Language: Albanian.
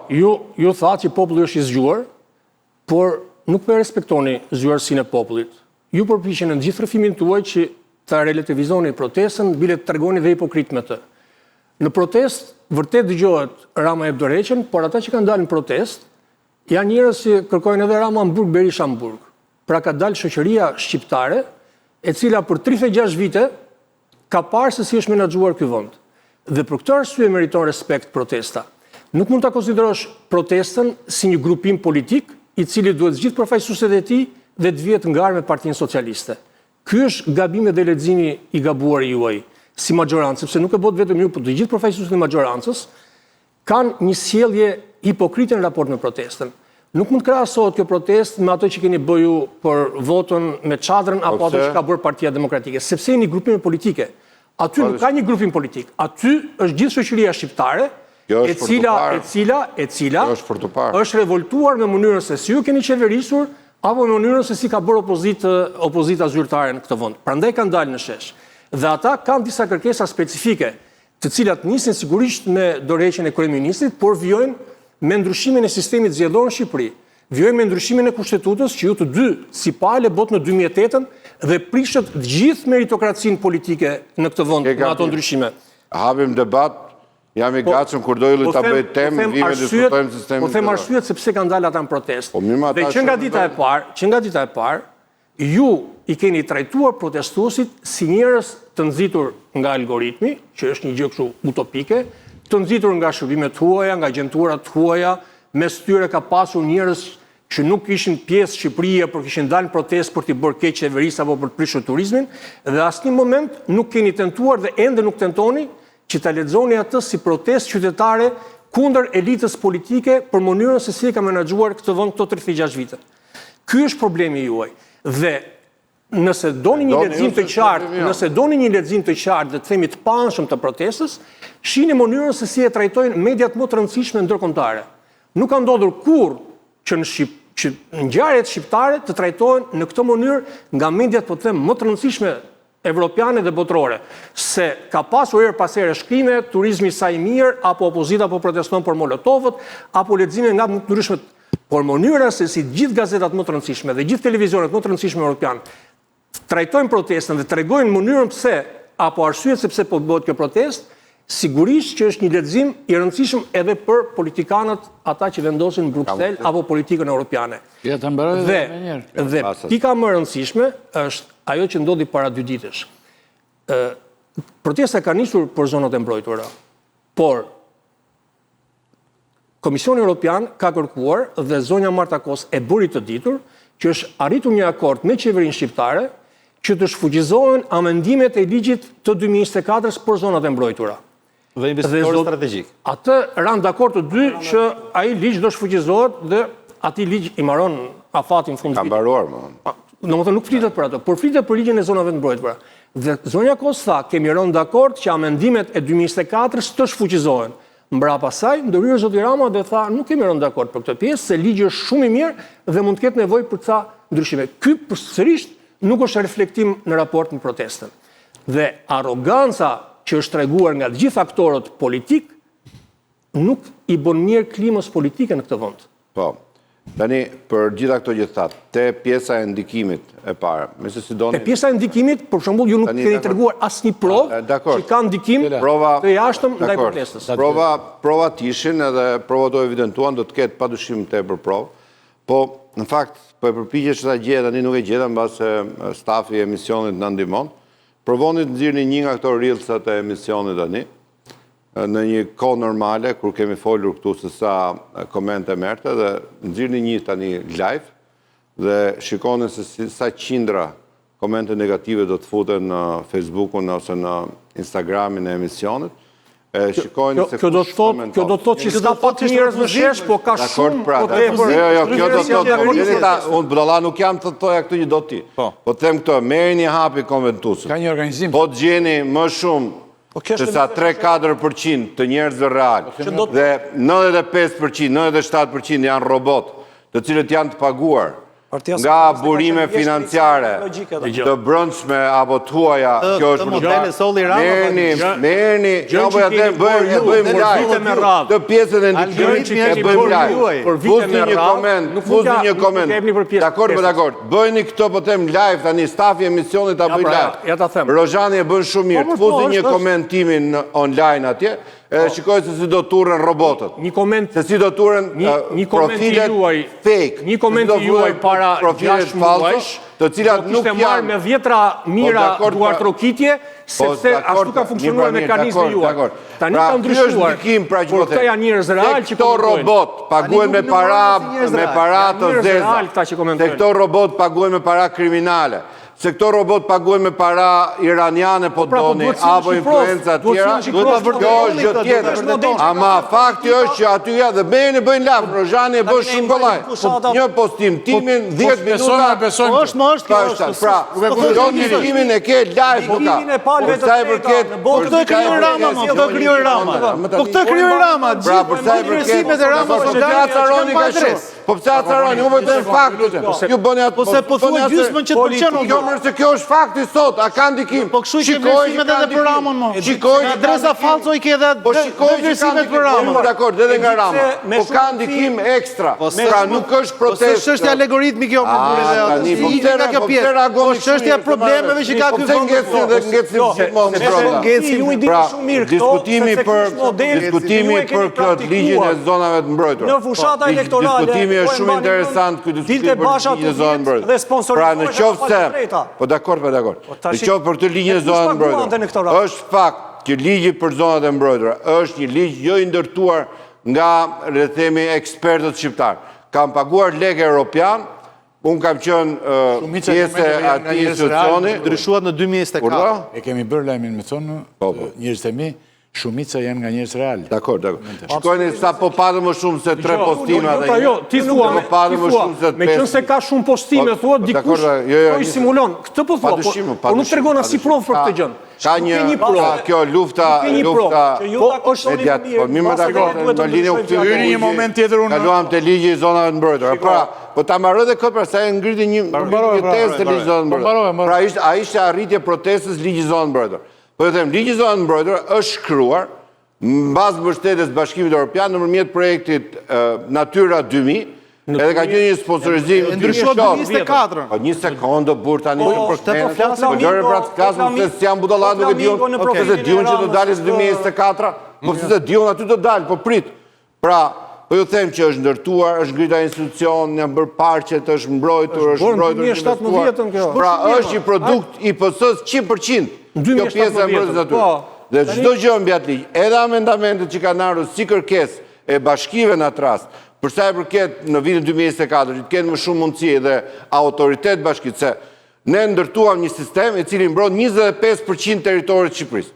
Ju ju thatë që populli është i zgjuar, por nuk po e respektoni zgjuarsinë e popullit. Ju përpiqeni në gjithë rrëfimin tuaj që ta relativizoni protestën, bile të tregoni dhe hipokrit me të. Në protestë vërtet dëgjohet Rama jep dorëheqjen, por ata që kanë dalë në protestë janë njerëz që kërkojnë edhe Rama në burg, Berisha në burg. Pra ka dalë shoqëria shqiptare, e cila për 36 vite ka parë se si është menaxhuar ky vend. Dhe për këtë arsye meriton respekt protesta. Nuk mund ta konsiderosh protestën si një grupim politik, i cili duhet zgjidhë përfaqësuesit e tij dhe të vihet në garë me Partinë Socialiste. Ky është gabimi dhe leximi i gabuar i juaj si maxhorancë, sepse nuk e bëtë vetëm ju, por të gjithë përfaqësuesit e maxhorancës kanë një sjellje hipokrite në raport me protestën. Nuk mund të krahasohet kjo protestë me ato që keni bërë ju për votën me çadrën apo ato që ka bërë Partia Demokratike, sepse jeni grupime politike. Aty nuk ka një grupim politik. Aty është gjithë shoqëria shqiptare, e cila e cila e cila është revoltuar me mënyrën se si ju keni qeverisur apo me mënyrën se si ka bërë opozitë opozita zyrtare në këtë vend. Prandaj kanë dalë në shesh. Dhe ata kanë disa kërkesa specifike të cilat nisin sigurisht me dorëheqjen e kryeministrit, por vijojnë me ndryshimin e sistemit zgjedhor në Shqipëri. Vijojnë me ndryshimin e kushtetutës që ju të dy si palë e bëtë në 2008-ën dhe prishët gjithë meritokracinë politike në këtë vend me ato ndryshime. Hapim debat, jam i po, gatshëm kur do Ylli po ta bëj temë, po vijmë e diskutojmë sistemin. Po them arsyet se pse kanë dalë ata në protestë. Po, dhe që nga dita e parë, që nga dita e parë, Ju i keni trajtuar protestuesit si njerëz të nxitur nga algoritmi, që është një gjë kështu utopike, të nxitur nga shërbime të huaja, nga agjentura të huaja, mes tyre ka pasur njerëz që nuk ishin pjesë Shqipërie, por kishin dalë në protestë për t'i bërë keq qeverisë apo për të prishur turizmin, dhe asnjë moment nuk keni tentuar dhe ende nuk tentoni që ta lexoni atë si protestë qytetare kundër elitës politike për mënyrën se si e ka menaxhuar këtë vend këto 36 vite. Ky është problemi juaj. Dhe nëse doni një lexim të qartë, nëse doni një lexim të qartë dhe të themi të paanshëm të protestës, shihni mënyrën se si e trajtojnë mediat më të rëndësishme ndërkombëtare. Nuk ka ndodhur kurrë që në Shqip, që ngjarjet shqiptare të trajtohen në këtë mënyrë nga mediat po të them më të rëndësishme evropiane dhe botërore, se ka pasur herë pas here shkrime, turizmi sa i mirë, apo opozita po proteston për molotovët, apo lexime nga më të ndryshmet, por mënyra se si gjithë gazetat më të rëndësishme dhe gjithë televizionet më të rëndësishme europiane trajtojnë protestën dhe tregojnë mënyrën pse apo arsyet se pse po bëhet kjo protestë, sigurisht që është një lexim i rëndësishëm edhe për politikanët ata që vendosin në Bruksel apo politikën europiane. Ja të mbaroj dhe dhe, dhe pika më e rëndësishme është ajo që ndodhi para dy ditësh. Ë protesta ka nisur për zonat e mbrojtura. Por Komisioni Europian ka kërkuar dhe zonja Marta Kos e bëri të ditur që është arritur një akord me qeverinë shqiptare që të shfuqizohen amendimet e ligjit të 2024-s për zonat e mbrojtura. Dhe investitorët strategjikë. Atë ranë dakord të dy që ai ligj do shfuqizohet dhe atij ligj i mbaron afati në fund të vitit. Ka mbaruar, më. Domethënë nuk flitet për atë, por flitet për ligjin e zonave të mbrojtura. Dhe zonja Kos tha, kemi rënë dakord që amendimet e 2024-s të shfuqizohen. Mbrapa saj, ndërhyri zoti Rama dhe tha, nuk kemi rënë dakord për këtë pjesë, se ligji është shumë i mirë dhe mund të ketë nevojë për ca ndryshime. Ky përsërisht nuk është reflektim në raport me protestën. Dhe arroganca që është treguar nga të gjithë aktorët politikë nuk i bën mirë klimës politike në këtë vend. Po. Tani, për gjitha këto që thatë, te pjesa e ndikimit e para, mëse si doni... Te pjesa e ndikimit, për shembull, ju nuk keni treguar asnjë provë që ka ndikim të jashtëm ndaj protestës. Prova, provat ishin edhe provat u evidentuan, do të ketë pa dyshim tepër provë. Po, në fakt, po e përpiqesh ta gjeja tani nuk e gjeta mbase stafi i emisionit na ndihmon. Provoni të nxirrni një nga këto reelsat e emisionit tani, në një kohë normale kur kemi folur këtu se sa komente merrte dhe nxirrni një tani live dhe shikoni se si, sa qindra komente negative do të futen në Facebookun ose në Instagramin e emisionit. E shikojnë se kjo do të thotë, kjo do të thotë që s'ka pak njerëz në shesh, po ka shumë pra, po tepër. Jo, jo, kjo do të thotë, po gjeni ta, unë budalla nuk jam të thoja këtë që do ti. Po, po them këtë, merrini hapi komentuesit. Ka një organizim. Po të gjeni më shumë po se sa 3-4% të njerëzve real po, dhe 95%, 97% janë robot, të cilët janë të paguar. Nga burime financiare të brendshme apo të huaja, kjo është model e solli Rama. Merrni, merrni, jo po ja them bëjmë e bëjmë live. Të pjesën e ndikimit e bëjmë live. Fusni një koment, fusni një koment. Dakord, po dakord. Bëjni këtë po them live tani stafi i emisionit ta bëjë live. Ja ta them. Rozhani e bën shumë mirë. Po, po, po, Fusni një koment timin online atje. Edhe po. shikoj se si do turren robotët. Një koment se si do turren një, një koment i juaj fake. Një koment i juaj para 6 muajsh, të cilat nuk janë me dhjetra po, mijëra duartrokitje, po, sepse ashtu ka funksionuar mekanizmi juaj. Tani pra, ka ndryshuar. Ndikim, pra, që por këta janë njerëz real që këto robot paguhen me para me para të zeza. Se këto robot paguhen me para kriminale. Se këto robot paguhen me para iraniane po, po pra, po doni, apo influenca tjera, kjo është gjë tjetër. Ama fakti është që aty ja dhe merrni bëjnë laf, Rozhani e bën shumë kollaj. Një postim timin, 10 minuta. Po është, më është kjo është. Pra, kjo ndikimin e ke live po ka. Për sa i përket, po këtë e krijoi Rama, mo, këtë e krijoi Rama. Po këtë e krijoi Rama, pra, për sa i përket, e Ramës po pse acaroni ka shumë. Po pse acaroni, unë po them faktin. Ju bëni atë. Po se po thua gjysmën që të pëlqen. Jo, më se kjo është fakti sot, a ka ndikim? Po kështu i ke vlerësimet edhe për Ramën mo. Shikoj që adresa falso i ke edhe po shikoj vlerësimet për Ramën. Po dakord, edhe nga Rama. Po ka ndikim ekstra. Po pra nuk është po protestë. Po s'është algoritmi kjo më burrë edhe atë. Po pse nga kjo pjesë? Po çështja e problemeve që ka ky vend. Po pse ngecni dhe ngecni gjithmonë brenda? Ju i dini pra, shumë mirë këto. Diskutimi për diskutimi për këtë ligjin e zonave të mbrojtura. Në fushata elektorale. Diskutimi është shumë interesant ky diskutim për ligjin e zonave të mbrojtura. Pra në qoftë se, po dakord, po dakord. Po në qoftë për këtë ligjin e zonave të mbrojtura. Është fakt që ligji për zonat e mbrojtura është një ligj jo i ndërtuar nga, le të themi, ekspertët shqiptarë. Kanë paguar lekë europian, Unë kam qenë pjesë e atij institucioni. Ndryshuat në 2024. E kemi bërë lajmin me thonë, po, po. njerëzit e mi, shumica janë nga njerëz real. Dakor, dakor. Shikojni sa po patëm më shumë se tre postime jo, pra jo, ti thua, po patëm më shumë se me qenë se ka shumë postime, po, thua dikush jo, jo, po i simulon. Këtë po thua, po nuk tregon asnjë provë për këtë gjë. Ka një pra kjo lufta, lufta po është mediat, po mirë më dakord, më lini u kthyem. Hyri një moment tjetër unë. Kaluam te ligji i zonave të mbrojtura. Pra, po ta mbaroj edhe këtë pra sa e ngriti një një tezë te ligji i zonave të mbrojtura. Pra ishte a ishte arritje protestës ligji i zonave të mbrojtura. Po ju them, ligji i zonave të mbrojtura është shkruar mbas mbështetjes së Bashkimit Evropian nëpërmjet projektit Natyra 2000, edhe ka qenë një sponsorizim i ndryshuar 2024. Po një sekondë o burrë tani po, të po flasim, po lëre pra të flasim se s'jam budalla nuk e di unë, po se di unë që do dalë në 2024, po pse se di unë aty do dalë, po prit. Pra, po ju them që është ndërtuar, është ngritur institucion, janë bërë parqet, është mbrojtur, është mbrojtur, është investuar. Kjo. Pra, është një produkt i PS-së 100%. Kjo pjesa e mbrojtjes aty. Po. Dhe çdo gjë mbi atë ligj, edhe amendamentet që kanë ardhur si kërkesë e bashkive në atë rast, për sa i përket në vitin 2024, që të kenë më shumë mundësi dhe autoritet bashkitë, se ne ndërtuam një sistem i cili mbron 25% territorit të Shqipërisë.